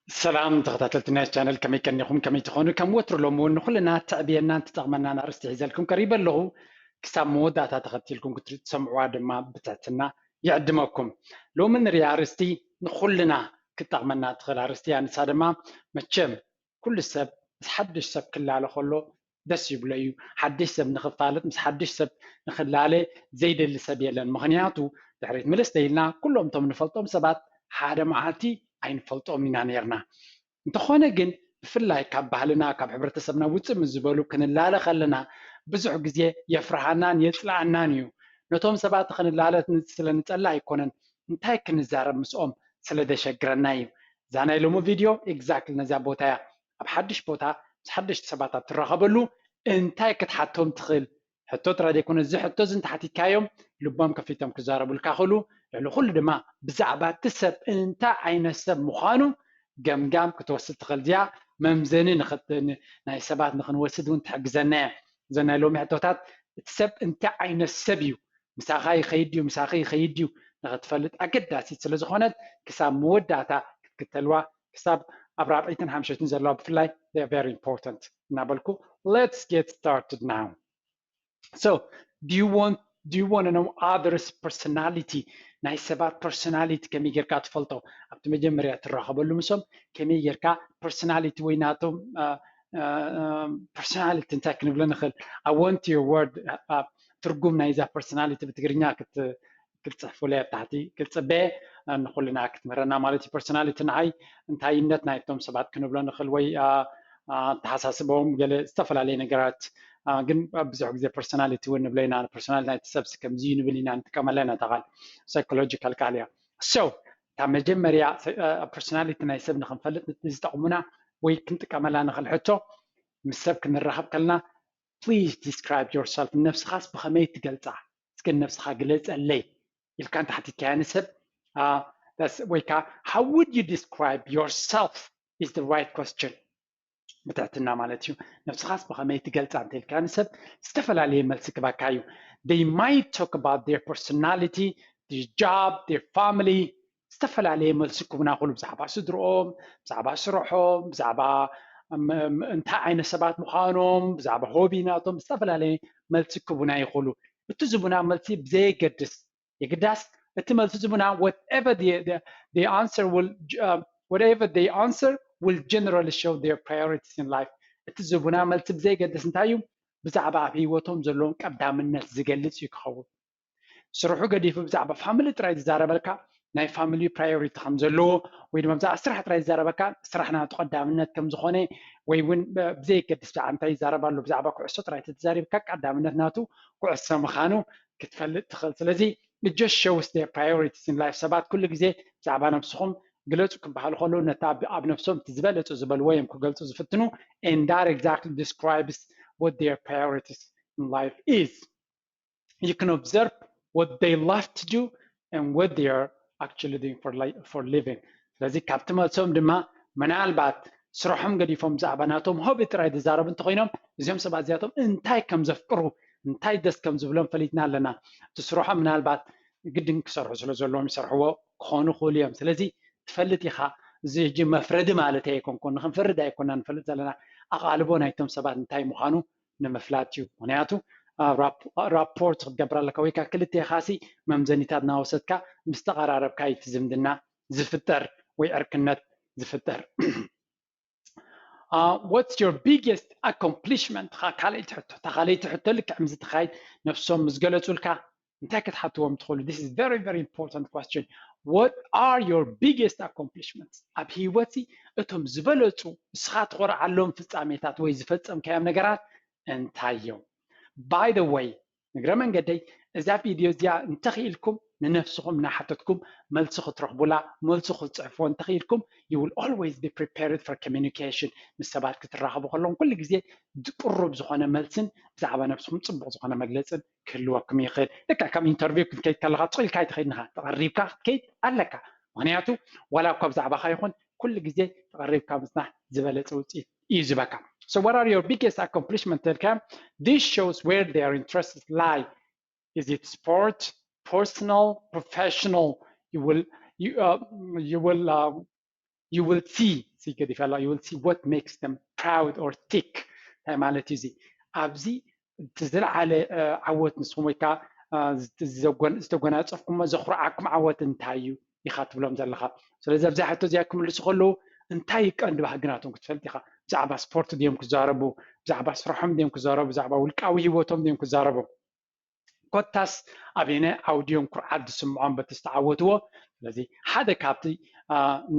ሰላም ተኸታተልቲ ናይ ቻነል፣ ከመይ ቀኒኹም? ከመይ ትኾኑ? ከም ወትሩ ሎም እውን ንኹልና ተዕብየናን ትጠቕመናን ኣርእስቲ ሒዘልኩም ቀሪበ ኣለኹ። ክሳብ መወዳእታ ተኸቲልኩም ክትሰምዕዋ ድማ ብትሕትና ይዕድመኩም። ሎሚ ንሪኣ ኣርእስቲ ንኹልና ክትጠቕመና ትኽእል ኣርእስቲ እያ። ንሳ ድማ መቸም ኩሉ ሰብ ምስ ሓድሽ ሰብ ክላለ ከሎ ደስ ይብሎ እዩ። ሓድሽ ሰብ ንኽፋለጥ ምስ ሓድሽ ሰብ ንኽላለ ዘይደሊ ሰብ የለን። ምኽንያቱ ድሕሪት ምልስ ተይልና ኩሎም እቶም ንፈልጦም ሰባት ሓደ መዓልቲ ኣይንፈልጦም ኢና ነርና። እንተኾነ ግን ብፍላይ ካብ ባህልና ካብ ሕብረተሰብና ውፅእ ምስ ዝበሉ ክንላለ ከለና ብዙሕ ግዜ የፍርሃናን የፅልኣናን እዩ። ነቶም ሰባት ክንላለ ስለ ንፀላ ኣይኮነን፣ እንታይ ክንዛረብ ምስኦም ስለ ዘሸግረና እዩ። እዛ ናይ ሎሚ ቪድዮ ኤግዛክትሊ ነዛ ቦታ እያ። ኣብ ሓድሽ ቦታ ምስ ሓደሽቲ ሰባት ኣብ ትራኸበሉ እንታይ ክትሓቶም ትኽእል ሕቶ ጥራይ ዘይኮነ፣ እዚ ሕቶ እዚ እንተሓቲትካዮም ልቦም ከፊቶም ክዛረቡልካ ክእሉ፣ ልዕሊ ኩሉ ድማ ብዛዕባ እቲ ሰብ እንታይ ዓይነት ሰብ ምዃኑ ገምጋም ክትወስድ ትኽእል። እዚኣ መምዘኒ ናይ ሰባት ንክንወስድ እውን ትሕግዘና እያ። እዘን ናይ ሎሚ ሕቶታት እቲ ሰብ እንታይ ዓይነት ሰብ እዩ፣ ምሳኻ ይኸይድ ድዩ፣ ምሳኺ ይኸይድ ድዩ ንክትፈልጥ ኣገዳሲት ስለ ዝኾነት ክሳብ መወዳእታ ክትክተልዋ፣ ክሳብ ኣብ ራብዒትን ሓምሸትን ዘለዋ ብፍላይ very important እናበልኩ let's get started now. So do you want do you want to know others personality? ናይ ሰባት personality ከመይ ጌርካ ትፈልጦ? ኣብቲ መጀመርያ ትራኸበሉ ምሶም ከመይ ጌርካ personality ወይ ናቶም personality እንታይ ክንብሎ ንኽእል? I want your word ትርጉም ናይዛ personality ብትግርኛ ክትፅሕፉለይ ኣብ ታሕቲ ክፅበ ንኩልና ክትምህረና ማለት እዩ። personality ንዓይ እንታይነት ናይቶም ሰባት ክንብሎ ንኽእል ወይ ኣተሓሳስቦም ገለ ዝተፈላለየ ነገራት፣ ግን ብዙሕ ግዜ personality እውን ንብሎ ኢና። personality ናይቲ ሰብሲ ከምዚ እዩ ንብል ኢና፣ ንጥቀመላ ኢና እታ ቃል። Psychological ቃል እያ። So እታ መጀመርያ personality ናይ ሰብ ንክንፈልጥ ዝጠቕሙና ወይ ክንጥቀመላ ንኽእል ሕቶ፣ ምስ ሰብ ክንራኸብ ከለና please describe yourself፣ ንነብስኻስ ብኸመይ ትገልፃ? እስከ ንነብስኻ ግለፀለይ ኢልካ እንተሓቲትካያ ንሰብ ወይ ከዓ how would you describe yourself is the right question ብትሕትና ማለት እዩ። ነብስኻስ ብኸመይ ትገልፃ እንተ ኢልካ ንሰብ ዝተፈላለየ መልሲ ክባካ እዩ። They might talk about their personality, their job, their family፣ ዝተፈላለየ መልሲ ክቡና ክእሉ፣ ብዛዕባ ስድርኦም፣ ብዛዕባ ስርሖም፣ ብዛዕባ እንታይ ዓይነት ሰባት ምዃኖም፣ ብዛዕባ ሆቢ ናቶም ዝተፈላለየ መልሲ ክቡና ይኽእሉ። እቲ ዝቡና መልሲ ብዘየገድስ፣ የግዳስ እቲ መልሲ ዝቡና whatever the answer will whatever they answer will generally show their priorities in life። እቲ ዝቡና መልሲ ብዘየገድስ እንታይ እዩ? ብዛዕባ ኣብ ህይወቶም ዘለዎም ቀዳምነት ዝገልፅ እዩ ክኸውን። ስርሑ ገዲፉ ብዛዕባ family ጥራይ ዝዛረበልካ ናይ family priority ከም ዘለዎ ወይ ድማ ብዛዕባ ስራሕ ጥራይ ዝዛረበካ ስራሕ ናቱ ቀዳምነት ከም ዝኾነ ወይ እውን ብዘየገድስ ብዛዕባ እንታይ ይዛረብ ኣሎ ብዛዕባ ኩዕሶ ጥራይ ተተዛሪብካ ቀዳምነት ናቱ ኩዕሶ ምዃኑ ክትፈልጥ ትኽእል። ስለዚ it just shows their priorities in life። ሰባት ኩሉ ግዜ ብዛዕባ ነብስኹም ግለፁ ክበሃሉ ከለዉ ነታ ኣብ ነብሶም እቲ ዝበለፁ ዝበልዎ እዮም ክገልፁ ዝፍትኑ። And that exactly describes what their priorities in life is. You can observe what they love to do and what they are actually doing for, for living. ስለዚ ካብቲ መልሶም ድማ ምናልባት ስርሖም ገዲፎም ብዛዕባ ናቶም ሆቢ ጥራይ ዝዛረቡ እንተኮይኖም እዚኦም ሰባት እዚኣቶም እንታይ ከም ዘፍቅሩ እንታይ ደስ ከም ዝብሎም ፈሊጥና ኣለና። እቲ ስርሖም ምናልባት ግድን ክሰርሑ ስለ ዘለዎም ይሰርሕዎ ክኾኑ ክእሉ እዮም። ስለዚ ትፈልጥ ኢኻ። እዚ ሕጂ መፍረዲ ማለት ኣይኮንኩን፣ ንክንፈርድ ኣይኮና ንፈልጥ ዘለና። ኣቓልቦ ናይቶም ሰባት እንታይ ምዃኑ ንምፍላጥ እዩ። ምክንያቱ ራፖርት ክትገብር ኣለካ ወይ ከዓ ክልቴኻሲ መምዘኒታት እናወሰድካ ምስ ተቐራረብካ እዩ እቲ ዝምድና ዝፍጠር ወይ ዕርክነት ዝፍጠር። What's your biggest accomplishment? ካልኣይቲ ሕቶ፣ እታ ካልኣይቲ ሕቶ ልክዕ ምስ ትኻይድ ነብሶም ምስ ገለፁልካ እንታይ ክትሓትዎም ትኽእሉ? This is very very important question. What are your biggest accomplishments? ኣብ ህይወትሲ እቶም ዝበለፁ ንስኻ ትኾርዓሎም ፍጻሜታት ወይ ዝፈጸምካዮም ነገራት እንታይ እዮም? By the way፣ ንግረ መንገደይ እዛ ቪድዮ እዚኣ እንተኽኢልኩም ንነፍስኹም እናሓተትኩም መልሲ ክትረኽቡላ፣ መልሲ ክትፅሕፍዎ እንተኽኢልኩም you will always be prepared for communication። ምስ ሰባት ክትራኸቡ ከለኹም ኩሉ ግዜ ቅሩብ ዝኾነ መልስን ብዛዕባ ነብስኹም ፅቡቕ ዝኾነ መግለፅን ክህልወኩም ይኽእል። ልክዕ ከም ኢንተርቪው ክትከይድ ከለኻ ፅቕ ኢልካ ኣይትኸይድን ኢኻ፣ ተቐሪብካ ክትከይድ ኣለካ። ምክንያቱ ዋላ እኳ ብዛዕባኻ ይኹን ኩሉ ግዜ ተቐሪብካ ምፅናሕ ዝበለፀ ውፅኢት እዩ ዝህበካ። So what are your biggest accomplishment ተልካ? This shows where their interests lie. Is it sport, personal, professional? You will you uh, you will uh, you will see ሲ ገዲፈ ኣለኹ you will see what makes them proud or tick እንታይ ማለት እዩ እዚ ኣብዚ እቲ ዝለዓለ ዓወት ንስኹም ወይ ከዓ ዝተጎናፀፍኩሞ ዘኩርዓኩም ዓወት እንታይ እዩ ኢኻ ትብሎም ዘለኻ ስለዚ ኣብዚኣ ሕቶ እዚኣ ክምልሱ ከለዉ እንታይ ቀንዲ ባህጊ ናቶም ክትፈልጥ ኢኻ ብዛዕባ ስፖርት ድዮም ክዛረቡ ብዛዕባ ስርሖም ድዮም ክዛረቡ ብዛዕባ ውልቃዊ ህይወቶም ድዮም ክዛረቡ ኮታስ ኣበየናይ ዓውዲ እዮም ኩርዓት ዝስምዖም በቲ ዝተዓወትዎ ስለዚ ሓደ ካብቲ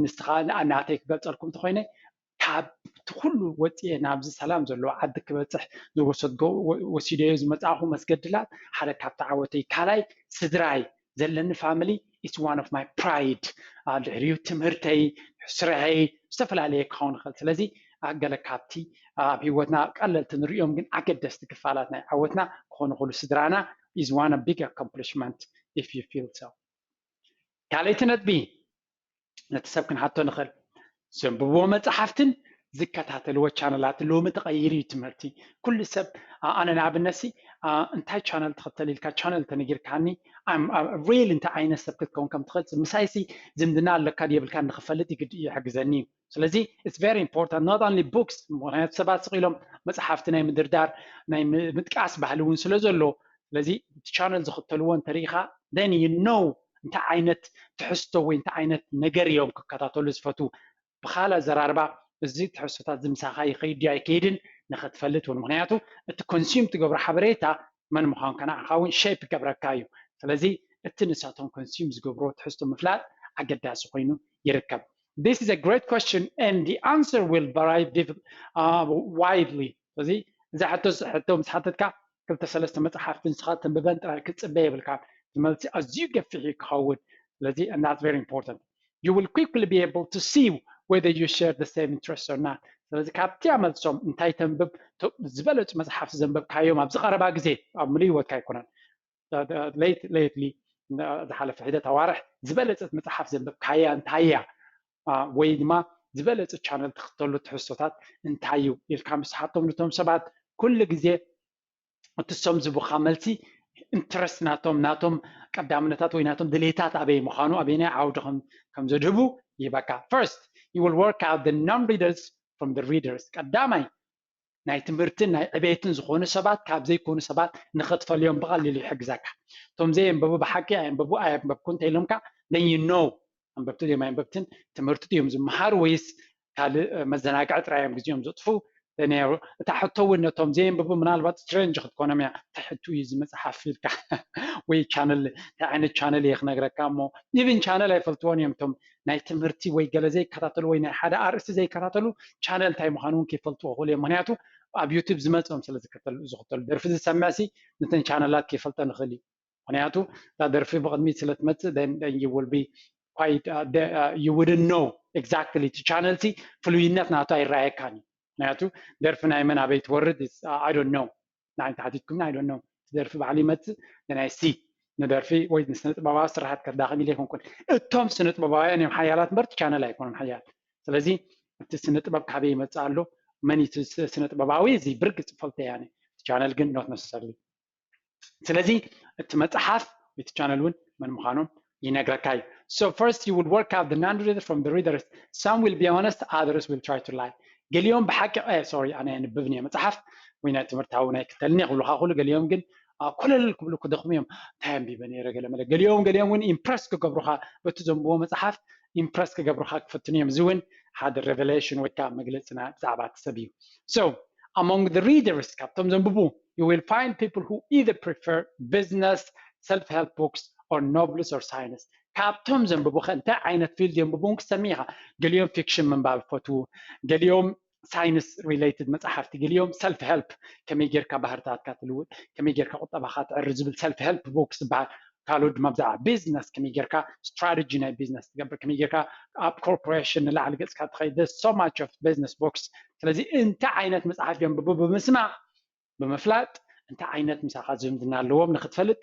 ንስኻ ናተይ ክገልፀልኩም እንተኮይነ ካብቲ ኩሉ ወፂኤ ናብዚ ሰላም ዘለዎ ዓዲ ክበፅሕ ዝወሰድጎ ወሲደዮ ዝመፃእኹ መስገድላት ሓደ ካብቲ ዓወተይ ካልኣይ ስድራይ ዘለኒ family is one of my pride ድሕሪኡ ትምህርተይ ስርሐይ ዝተፈላለየ ክኸውን ይኽእል ስለዚ ገለ ካብቲ ኣብ ህይወትና ቀለልቲ ንሪኦም ግን ኣገደስቲ ክፋላት ናይ ዓወትና ክኾኑ ክሉ ስድራና is one a big accomplishment if you feel so ካልኣይቲ ነጥቢ ነቲ ሰብ ክንሓቶ ንኽእል ዘንብብዎ መፅሓፍትን ዝከታተልዎ ቻነላት ሎሚ ተቐይሩ እዩ ትምህርቲ ኩሉ ሰብ ኣነ ንኣብነሲ እንታይ ቻነል ትኽተል ኢልካ ቻነል ተነጊርካኒ ሪል እንታይ ዓይነት ሰብ ክትከውን ከም ትኽእል ምሳይሲ ዝምድና ኣለካ የብልካ ንክፈልጥ ይሕግዘኒ እዩ ስለዚ it's very important not only books ምክንያቱ ሰባት ስቕ ኢሎም መፅሓፍቲ ናይ ምድርዳር ናይ ምጥቃስ ባህሊ እውን ስለ ዘሎ ስለዚ እቲ ቻነል ዝኽተልዎ እንተሪኢኻ then you know እንታይ ዓይነት ትሕዝቶ ወይ እንታይ ዓይነት ነገር እዮም ክከታተሉ ዝፈትዉ ብኻል ኣዘራርባ እዚ ትሕዝቶታት ዝምሳኻ ይኸይድ ድዩ ኣይከይድን ንኽትፈልጥ እውን ምክንያቱ እቲ consume ትገብሮ ሓበሬታ መን ምዃንካ ንዓኻ እውን shape ይገብረካ እዩ ስለዚ እቲ ንሳቶም consume ዝገብሮ ትሕዝቶ ምፍላጥ ኣገዳሲ ኮይኑ ይርከብ This is a great question and the answer will vary uh, widely ስለዚ እዛ ሕቶ ሕቶ ምስ ሓተትካ ክልተ ሰለስተ መፅሓፍቲ ንስኻ ተንብበን ጥራይ ክትፅበ የብልካ እቲ መልሲ ኣዝዩ ገፊሕ እዩ ክኸውን ስለዚ and that's very important you will quickly be able to see whether you share the same interest or not ስለዚ ካብቲ ኣመልሶም እንታይ ተንብብ ዝበለፁ መፅሓፍቲ ዘንበብካዮም ኣብዚ ቀረባ ግዜ ኣብ ምሉእ ህይወትካ ኣይኮነን lately ዝሓለፈ ሒደት ኣዋርሕ ዝበለፀት መፅሓፍ ዘንበብካያ እንታይ እያ ወይ ድማ ዝበለፀ ቻነል ትኽተሉ ትሕዝቶታት እንታይ እዩ ኢልካ ምስ ሓቶም ነቶም ሰባት ኩሉ ግዜ እቲ ሶም ዝቡኻ መልሲ interest ናቶም ናቶም ቀዳምነታት ወይ ናቶም ድሌታት ኣበይ ምዃኑ ኣበይናይ ዓውዲ ከም ዘድህቡ ይህበካ first you will work out the non readers from the readers ቀዳማይ ናይ ትምህርትን ናይ ዕቤትን ዝኾኑ ሰባት ካብ ዘይኮኑ ሰባት ንኸትፈልዮም ብቐሊሉ ይሕግዘካ እቶም ዘየንበቡ ብሓቂ ኣየንበቡ ኣየንበብኩ እንተ ኢሎምካ then you know ኣንበብቲ ድዮም ኣየንበብትን ትምህርቲ ድዮም ዝመሃሩ ወይስ ካልእ መዘናግዒ ጥራይ እዮም ግዜኦም ዘጥፉ ነይሩ እታ ሕቶ እውን ነቶም ዘየንብቡ ምናልባት strange ክትኮኖም እያ እንታይ ሕቱ እዩ እዚ መፅሓፍ ኢልካ ወይ ቻነል እንታይ ዓይነት ቻነል እየ ክነግረካ እሞ even ቻነል ኣይፈልጥዎን እዮም እቶም ናይ ትምህርቲ ወይ ገለ ዘይከታተሉ ወይ ናይ ሓደ ኣርእስቲ ዘይከታተሉ ቻነል እንታይ ምዃኑ እውን ከይፈልጥዎ ክእሉ እዮም ምክንያቱ ኣብ ዩቱብ ዝመፅኦም ስለ ዝክተሉ ዝኽተሉ ደርፊ ዝሰምዕ ሲ ነተን ቻነላት ከይፈልጠ ንኽእል እዩ ምክንያቱ እዛ ደርፊ ብቕድሚት ስለ ትመፅእ you will be quite uh, the, uh, you wouldn't know exactly እቲ ቻነል ሲ ፍሉይነት ናቱ ኣይረኣየካን እዩ ምክንያቱ ደርፊ ናይ መን ኣበይ ትወርድ I don't know ንዓይ ተሓቲትኩም I don't know ደርፊ ባዕሉ ይመፅእ ናይ ሲ ንደርፊ ወይ ንስነ ጥበባዊ ስራሓት ከዳኸም ኢለ ይኮንኩን እቶም ስነ ጥበባውያን እዮም ሓያላት እምበር ቻነል ኣይኮኑን ሓያል ስለዚ እቲ ስነ ጥበብ ካበይ ይመፅእ ኣሎ መን ስነ ጥበባዊ እዚ ብርግፅ ፈልጠ ያነ ቻነል ግን not necessarily ስለዚ እቲ መፅሓፍ እቲ ቻነል እውን መን ምዃኖም ይነግረካ እዩ so first you will work out the non reader from the readers some will be honest others will try to lie ገሊኦም ብሓቂ sorry ኣነ የንብብን እየ መፅሓፍ ወይ ናይ ትምህርታዊ ናይ ክተልኒ ክብሉካ ክሉ ገሊኦም ግን ኮለል ክብሉ ክደኽሙ እዮም እንታይ ኣንቢበ ነይረ ገለ መለ ገሊኦም ገሊኦም እውን ኢምፕረስ ክገብሩካ በቲ ዘንብቦ መፅሓፍ ኢምፕረስ ክገብሩካ ክፍትኑ እዮም እዚ እውን ሓደ revelation ወይ ከዓ መግለፂና ብዛዕባ እቲ ሰብ እዩ so among the readers ካብቶም ዘንብቡ you will find people who either prefer business self help books or novels or science ካብቶም ዘንብቡ ከ እንታይ ዓይነት field የንብቡ እውን ክሰሚ ኢኻ ገሊኦም fiction ምንባብ ይፈትዉ ገሊኦም science related መፅሓፍቲ ገሊኦም self help ከመይ ጌርካ ባህርታትካ ትልውጥ ከመይ ጌርካ ቁጠባካ ትዕሪ ዝብል self help books ዝበሃል ካልኦት ድማ ብዛዕባ business ከመይ ጌርካ strategy ናይ business ትገብር ከመይ ጌርካ ኣብ corporation ንላዕሊ ገፅካ ትኸይድ so much of business books ስለዚ እንታይ ዓይነት መፅሓፍ የንብቡ ብምስማዕ ብምፍላጥ እንታይ ዓይነት ምሳኻ ዝምድና ኣለዎም ንክትፈልጥ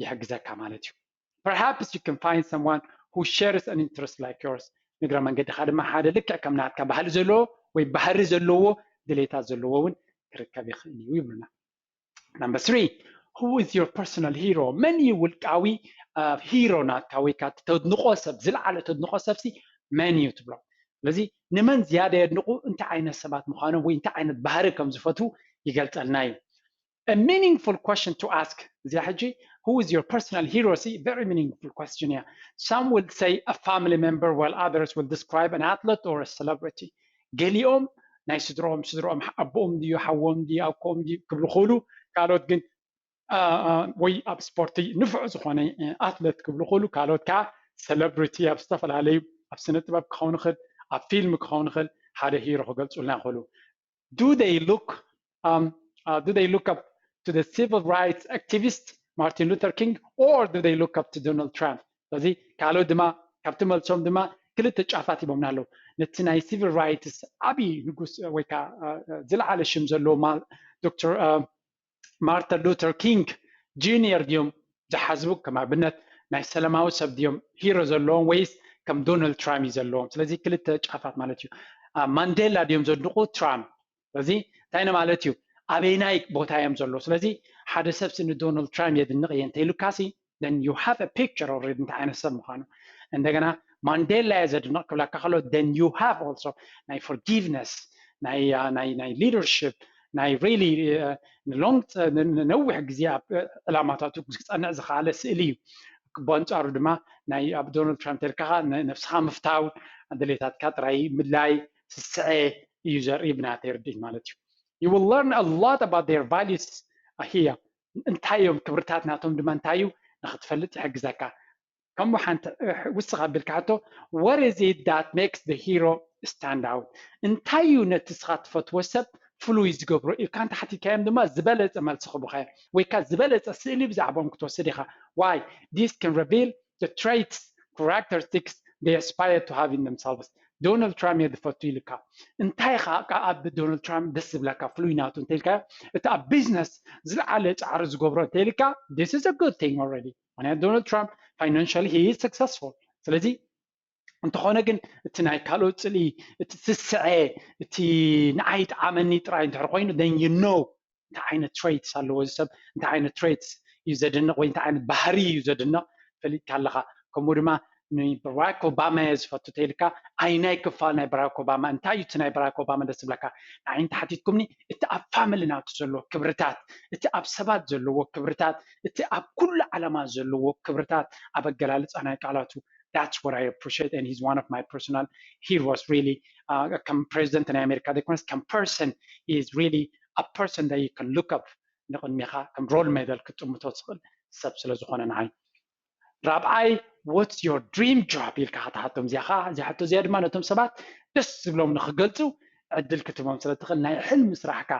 ይሕግዘካ ማለት እዩ perhaps you can find someone who shares an interest like yours ንግረ መንገድኻ ድማ ሓደ ልክዕ ከም ናትካ ባህሊ ዘለዎ ወይ ባህሪ ዘለዎ ድሌታት ዘለዎ እውን ክርከብ ይኽእል እዩ ይብሉና number three who is your personal hero መን እዩ ውልቃዊ hero ናትካ ወይ ከዓ ተድንቆ ሰብ ዝለዓለ ተድንቆ ሰብሲ መን እዩ ትብሎ ስለዚ ንመን ዝያዳ የድንቑ፣ እንታይ ዓይነት ሰባት ምዃኖም ወይ እንታይ ዓይነት ባህሪ ከም ዝፈትዉ ይገልጸልና እዩ። A meaningful question to ask እዚኣ ሕጂ, who is your personal hero? ሲ very meaningful question እያ። Some will say a family member, while others will describe an athlete or a celebrity. ገሊኦም ናይ ስድሮኦም ስድሮኦም ኣቦኦም ድዩ ሓዎም ድዩ ኣኮኦም ድዩ ክብሉ ክእሉ፣ ካልኦት ግን ወይ ኣብ ስፖርቲ ንፉዕ ዝኾነ ኣትለት ክብሉ ክእሉ፣ ካልኦት ከዓ ሰለብሪቲ ኣብ ዝተፈላለዩ ኣብ ስነ ጥበብ ክኸውን ይኽእል፣ ኣብ ፊልም ክኸውን ይኽእል፣ ሓደ ሂሮ ክገልፁልና ይኽእሉ። Do they look um, uh, do they look up to the civil rights activist Martin Luther King, or do they look up to Donald Trump? ስለዚ ካልኦት ድማ ካብቲ መልሶም ድማ ክልተ ጫፋት ሂቦምና ኣለዉ። ነቲ ናይ ሲቪል ራይትስ ዓብዪ ንጉስ ወይ ከዓ ዝለዓለ ሽም ዘለዎ ዶክተር ማርቲን ሉተር ኪንግ ጁኒየር ድዮም ዝሓስቡ፣ ከም ኣብነት ናይ ሰላማዊ ሰብ ድዮም ሂሮ ዘለዎም ወይስ ከም ዶናልድ ትራምፕ እዩ ዘለዎም? ስለዚ ክልተ ጫፋት ማለት እዩ። ማንዴላ ድዮም ዘድንቑ ትራምፕ? ስለዚ እንታይ ማለት እዩ? ኣበይናይ ቦታ እዮም ዘለዉ? ስለዚ ሓደ ሰብ ሲ ንዶናልድ ትራምፕ የድንቕ እየ እንተኢሉካሲ then you have a picture already እንታይ ዓይነት ሰብ ምዃኑ። እንደገና ማንዴላ እየ ዘድንቕ ክብላካ ከሎ then you have also ናይ ፎርጊቭነስ ናይ ናይ ናይ ሊደርሽፕ ናይ ሪሊ ንሎንግ ነዊሕ ግዜ ኣብ ዕላማታቱ ክፀንዕ ዝኸኣለ ስእሊ እዩ። ብኣንፃሩ ድማ ናይ ኣብ ዶናልድ ትራምፕ ተልካኻ ነብስኻ ምፍታው ድሌታትካ ጥራይ ምድላይ ስስዐ እዩ ዘርኢ ብናተይ ርድኢት ማለት እዩ። You will learn a lot about their values here. እንታይ እዮም ክብርታት ናቶም ድማ እንታይ እዩ ንክትፈልጥ ይሕግዘካ። ከምኡ ሓንቲ ውስኽ ኣቢልካ ሕቶ what is it that makes the hero stand out? እንታይ እዩ ነቲ ስኻ ትፈትዎ ሰብ ፍሉይ ዝገብሮ ኢልካ እንተሓቲትካዮም ድማ ዝበለፀ መልሲ ክቡኻ ወይ ከዓ ዝበለፀ ስእሊ ብዛዕባኦም ክትወስድ ኢኻ። Why? This can reveal the traits, characteristics they aspire to have in themselves. ዶናልድ ትራምፕ እየ ዝፈቱ ኢልካ እንታይ ኢኻ ኣብ ዶናልድ ትራምፕ ደስ ዝብለካ ፍሉይ ናቱ እንተኢልካ እቲ ኣብ ቢዝነስ ዝለዓለ ፃዕሪ ዝገብሮ እንተኢልካ this is a good thing already። ምክንያቱ ዶናልድ ትራምፕ financially he is successful። ስለዚ እንተኾነ ግን እቲ ናይ ካልኦት ፅልኢ እቲ ስስዐ እቲ ንዓይ ጠዓመኒ ጥራይ እንድሕር ኮይኑ then you know እንታይ ዓይነት ትሬትስ ኣለዎ እዚ ሰብ እንታይ ዓይነት ትሬትስ እዩ ዘድንቕ ወይ እንታይ ዓይነት ባህሪ እዩ ዘድንቕ ፈሊጥካ ኣለኻ። ከምኡ ድማ ንባራክ ኦባማ እየ ዝፈቱ ተይልካ ኣይናይ ክፋል ናይ ባራክ ኦባማ እንታይ እዩ እቲ ናይ ባራክ ኦባማ ደስ ዝብለካ? ንዓይ እንተሓቲትኩምኒ እቲ ኣብ ፋሚሊ ናቱ ዘለዎ ክብርታት እቲ ኣብ ሰባት ዘለዎ ክብርታት እቲ ኣብ ኩሉ ዓለማ ዘለዎ ክብርታት ኣብ ኣገላልፃ ናይ ቃላቱ that's what I appreciate and he's one of my personal heroes really. ከም ፕሬዚደንት ናይ ኣሜሪካ ዘይኮነስ ከም person he is really a person that you can look up ንቕድሚኻ ከም ሮል ሞዴል ክትጥምቶ ትኽእል ሰብ ስለ ዝኾነ ንዓይ። ራብዓይ what's your dream job ኢልካ ክትሓቶም እዚኣ ከዓ እዚኣ ሕቶ እዚኣ ድማ ነቶም ሰባት ደስ ዝብሎም ንክገልፁ ዕድል ክትቦም ስለ ትኽእል ናይ ሕልሚ ስራሕካ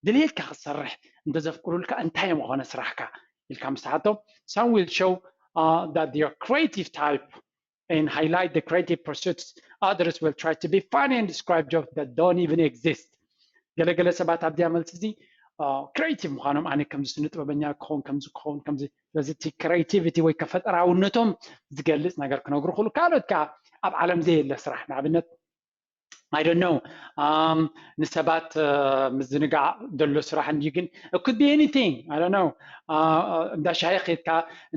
ድልየትካ ክትሰርሕ እንተዘፍቅሩልካ እንታይ እዮም ዝኾነ ስራሕካ ኢልካ ምስ ትሓቶም some will show uh, that they are creative type and highlight the creative pursuits. Others will try to be funny and describe jobs that don't even exist. ገለገለ ሰባት ኣብዚኣ መልሲ እዚ ክሬቲቭ ምዃኖም ኣነ ከምዚ ስነ ጥበበኛ ክኸውን ከምዚ ክኸውን ከምዚ ስለዚ እቲ ክሬቲቪቲ ወይ ከፈጠራውነቶም ዝገልፅ ነገር ክነግሩ ክእሉ ካልኦት ከዓ ኣብ ዓለም ዘየለ ስራሕ ንኣብነት I don't know um, ንሰባት ምዝንጋዕ ዘሎ ስራሕ እንድዩ ግን could be anything I don't know እንዳ ሻሂ ከድካ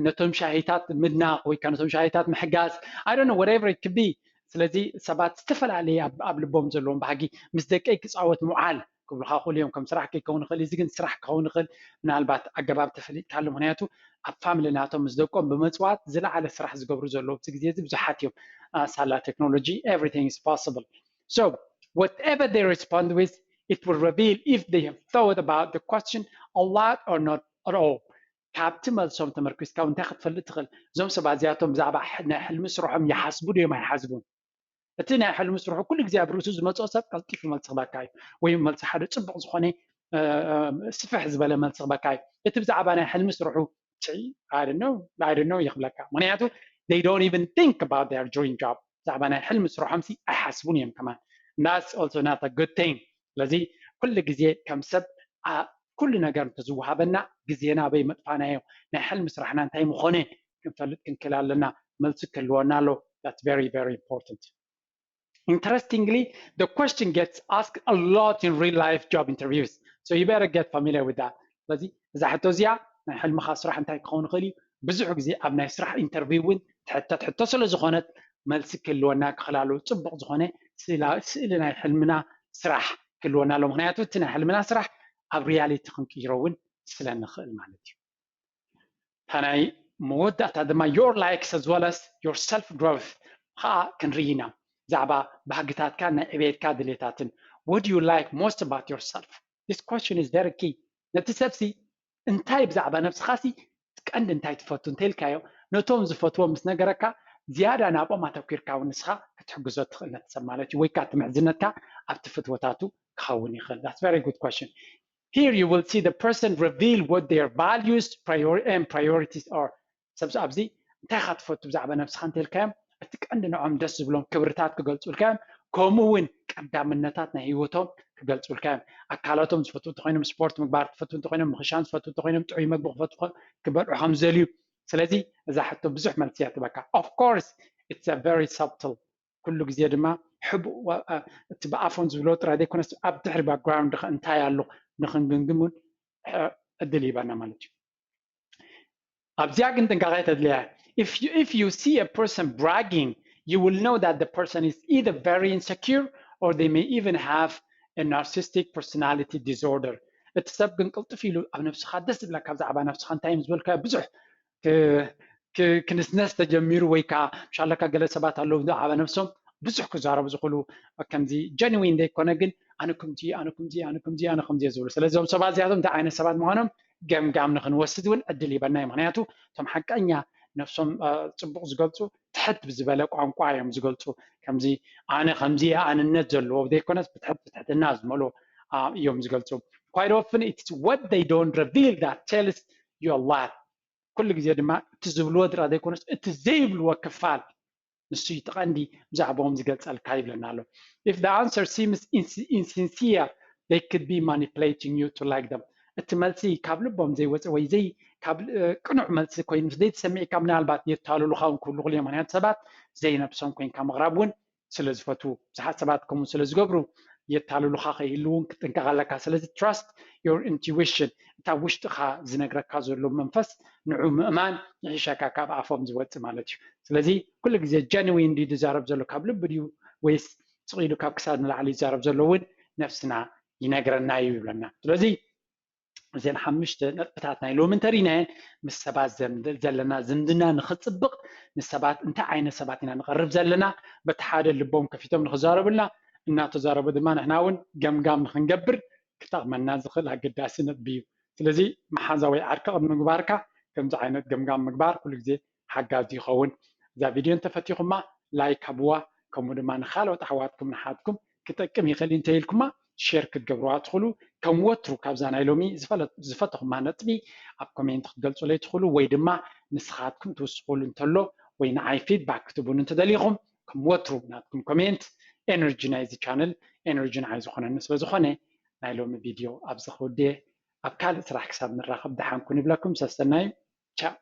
ነቶም ሻሂታት ምድናቕ ወይ ከዓ ነቶም ሻሂታት ምሕጋዝ I don't know whatever it could be። ስለዚ ሰባት ዝተፈላለየ ኣብ ልቦም ዘለዎም ባህጊ ምስ ደቀይ ክፃወት ምውዓል ክብሉካ ክእሉ እዮም ከም ስራሕ ከይከውን ይኽእል እዚ ግን ስራሕ ክኸውን ይኽእል ምናልባት ኣገባብ ተፈሊጥካሉ ምክንያቱ ኣብ ፋሚሊ ናቶም ምስ ደቆም ብምፅዋት ዝለዓለ ስራሕ ዝገብሩ ዘለዉ ኣብዚ ግዜ እዚ ብዙሓት እዮም ሳላ ቴክኖሎጂ everything is possible so whatever they respond with it will reveal if they have thought about the question a lot or not at all ካብቲ መልሶም ተመርኪስካ እንታይ ክትፈልጥ ትኽእል እዞም ሰባት እዚኣቶም ብዛዕባ ናይ ሕልሚ ስርሖም ይሓስቡ ድዮም ኣይሓስቡን እቲ ናይ ሕልሚ ስርሑ ኩሉ ግዜ ኣብ ርእሱ ዝመፅኦ ሰብ ቀልጢፉ መልሲ ክበካ እዩ ወይ መልሲ ሓደ ፅቡቅ ዝኾነ ስፍሕ ዝበለ መልሲ ክበካ እዩ እቲ ብዛዕባ ናይ ሕልሚ ስርሑ ጭ I don't know ይኽብለካ ምክንያቱ they don't even think about their dream job ብዛዕባ ናይ ሕልሚ ስርሖም ሲ ኣይሓስቡን እዮም ከማን that's also not a good thing ስለዚ ኩሉ ግዜ ከም ሰብ ኩሉ ነገር እንተዝወሃበና ግዜና ኣበይ መጥፋናዮ ናይ ሕልሚ ስራሕና እንታይ ምኾነ ክንፈልጥ ክንክእል ኣለና መልሲ ክህልወና ኣሎ that's very very important Interestingly, the question gets asked a lot in real life job interviews. So you better get familiar with that. ስለዚ እዛ ሕቶ እዚኣ ናይ ሕልምኻ ስራሕ እንታይ ክኸውን ይኽእል እዩ ብዙሕ ግዜ ኣብ ናይ ስራሕ ኢንተርቪው እውን ትሕተት ሕቶ ስለ ዝኾነት መልሲ ክህልወና ክኽላሉ ጽቡቕ ዝኾነ ስእሊ ናይ ሕልምና ስራሕ ክህልወና ኣሎ። ምክንያቱ እቲ ናይ ሕልምና ስራሕ ኣብ ሪያሊቲ ክንቅይሮ እውን ስለ ንኽእል ማለት እዩ። እታ ናይ መወዳእታ ድማ your likes as well as your self growth ከዓ ክንርኢ ኢና። ብዛዕባ ባህግታትካ ናይ ዕቤትካ ድሌታትን what do you like most about yourself? This question is very key. ነቲ ሰብሲ እንታይ ብዛዕባ ነብስኻሲ ቀንዲ እንታይ ትፈቱ እንተኢልካዮ ነቶም ዝፈትዎም ምስ ነገረካ ዝያዳ ናብኦም ኣተኪርካ እውን ንስኻ ክትሕግዞ ትኽእል ነቲ ሰብ ማለት እዩ። ወይ ከዓ እቲ ምሕዝነትካ ኣብቲ ፍትወታቱ ክኸውን ይኽእል። That's very good question. Here you will see the person reveal what their values prior and priorities are. ሰብ ኣብዚ እንታይ ኢኻ ትፈቱ ብዛዕባ ነብስኻ እንተልካዮም እቲ ቀንዲ ንዖም ደስ ዝብሎም ክብርታት ክገልጹልካ እዮም። ከምኡ እውን ቀዳምነታት ናይ ህይወቶም ክገልጹልካ እዮም። ኣካላቶም ዝፈትዉ እንተኮይኖም፣ ስፖርት ምግባር ዝፈትዉ እንተኮይኖም፣ ምኽሻን ዝፈትዉ እንተኮይኖም፣ ጥዑይ መግቢ ክፈትዉ ክበልዑ ከም ዝደልዩ። ስለዚ እዛ ሕቶ ብዙሕ መልሲ እያ ትበካ። Of course it's a very subtle ኩሉ ግዜ ድማ ሕቡእ እቲ ብኣፎም ዝብሎ ጥራይ ዘይኮነስ ኣብ ድሕሪ ባክግራውንድ ከ እንታይ ኣሎ ንክንግምግም እውን እድል ይህበና ማለት እዩ። ኣብዚኣ ግን ጥንቃቄ ተድልያ። If you, if you see a person bragging, you will know that the person is either very insecure or they may even have a narcissistic personality disorder. እቲ ሰብ ግን ቅልጥፍ ኢሉ ኣብ ነብስኻ ደስ ዝብለካ ብዛዕባ ነብስኻ እንታይ እዮም ዝበልካ ብዙሕ ክንስነስ ተጀሚሩ ወይ ከዓ ምሻለካ ገለ ሰባት ኣለዉ ብዛዕባ ነብሶም ብዙሕ ክዛረቡ ዝኽእሉ ከምዚ ጀንዊን ዘይኮነ ግን ኣነ ከምዚ ኣነ ከምዚ ኣነ ከምዚ ኣነ ከምዚ ዝብሉ። ስለዚ እዞም ሰባት እዚኣቶም እንታይ ዓይነት ሰባት ምዃኖም ገምጋም ንክንወስድ እውን ዕድል ይበና እዩ። ምክንያቱ እቶም ሓቀኛ ነብሶም ፅቡቅ ዝገልፁ ትሕት ብዝበለ ቋንቋ እዮም ዝገልፁ። ከምዚ ኣነ ከምዚ ኣንነት ዘለዎ ዘይኮነስ ብትሕት ብትሕትና ዝመልኦ እዮም ዝገልፁ። Quite often it's what they don't reveal that tells you a lot. ኩሉ ግዜ ድማ እቲ ዝብልዎ ድራ ዘይኮነስ እቲ ዘይብልዎ ክፋል ንሱ እዩ እቲ ቀንዲ ብዛዕባኦም ዝገልጸልካ ይብለና ኣሎ። If the answer seems insincere, they could be manipulating you to like them. እቲ መልሲ ካብ ልቦም ዘይወፀ ወይ ዘይ ካብ ቅኑዕ መልሲ ኮይኑ ዘይተሰሚዕካ ምናልባት የታልሉካ እውን ክህሉ ክእል። ምክንያቱ ሰባት ዘይነብሶም ኮይንካ ምቕራብ እውን ስለ ዝፈትዉ ብዙሓት ሰባት ከምኡ ስለ ዝገብሩ የታልሉካ ከይህልውን ክትጥንቀቕ ኣለካ። ስለዚ trust your intuition፣ እታ ውሽጥኻ ዝነግረካ ዘሎ መንፈስ ንዑ ምእማን ይሕሸካ ካብ ኣፎም ዝወፅእ ማለት እዩ። ስለዚ ኩሉ ግዜ ጀንዊን ድዩ ዝዛረብ ዘሎ ካብ ልቢ ድዩ ወይስ ስቕ ኢሉ ካብ ክሳድ ንላዕሊ ይዛረብ ዘሎ እውን ነፍስና ይነግረና እዩ ይብለና። ስለዚ እዘን ሓሙሽተ ነጥብታት ናይ ሎሚ እንተሪእናየን ምስ ሰባት ዘለና ዝምድና ንኽፅብቕ ንሰባት እንታይ ዓይነት ሰባት ኢና ንቐርብ ዘለና በቲ ሓደ ልቦም ከፊቶም ንኽዛረቡልና እናተዛረቡ ድማ ንሕና እውን ገምጋም ንክንገብር ክጠቕመና ዝኽእል ኣገዳሲ ነጥቢ እዩ። ስለዚ መሓዛ ወይ ዓርኪ ቅድሚ ምግባርካ ከምዚ ዓይነት ገምጋም ምግባር ኩሉ ግዜ ሓጋዚ ይኸውን። እዛ ቪድዮ እንተፈቲኹማ ላይክ ሃብዋ፣ ከምኡ ድማ ንካልኦት ኣሕዋትኩም ንሓትኩም ክጠቅም ይኽእል እንተ ኢልኩማ ሼር ክትገብርዋ ትኽእሉ። ከም ወትሩ ካብዛ ናይ ሎሚ ዝፈተኹማ ነጥቢ ኣብ ኮሜንት ክትገልፁለይ ትኽእሉ ወይ ድማ ንስኻትኩም ትውስኹሉ እንተሎ ወይ ንዓይ ፊድባክ ክትቡን እንተደሊኹም ከም ወትሩ ናትኩም ኮሜንት ኤነርጂ ናይዚ ቻነል ኤነርጂ ንዓይ ዝኾነኒ ስለዝኾነ ናይ ሎሚ ቪድዮ ኣብዚ ክውድየ። ኣብ ካልእ ስራሕ ክሳብ ንራኸብ ደሓንኩን ይብለኩም። ሰሰናዩ ቻው።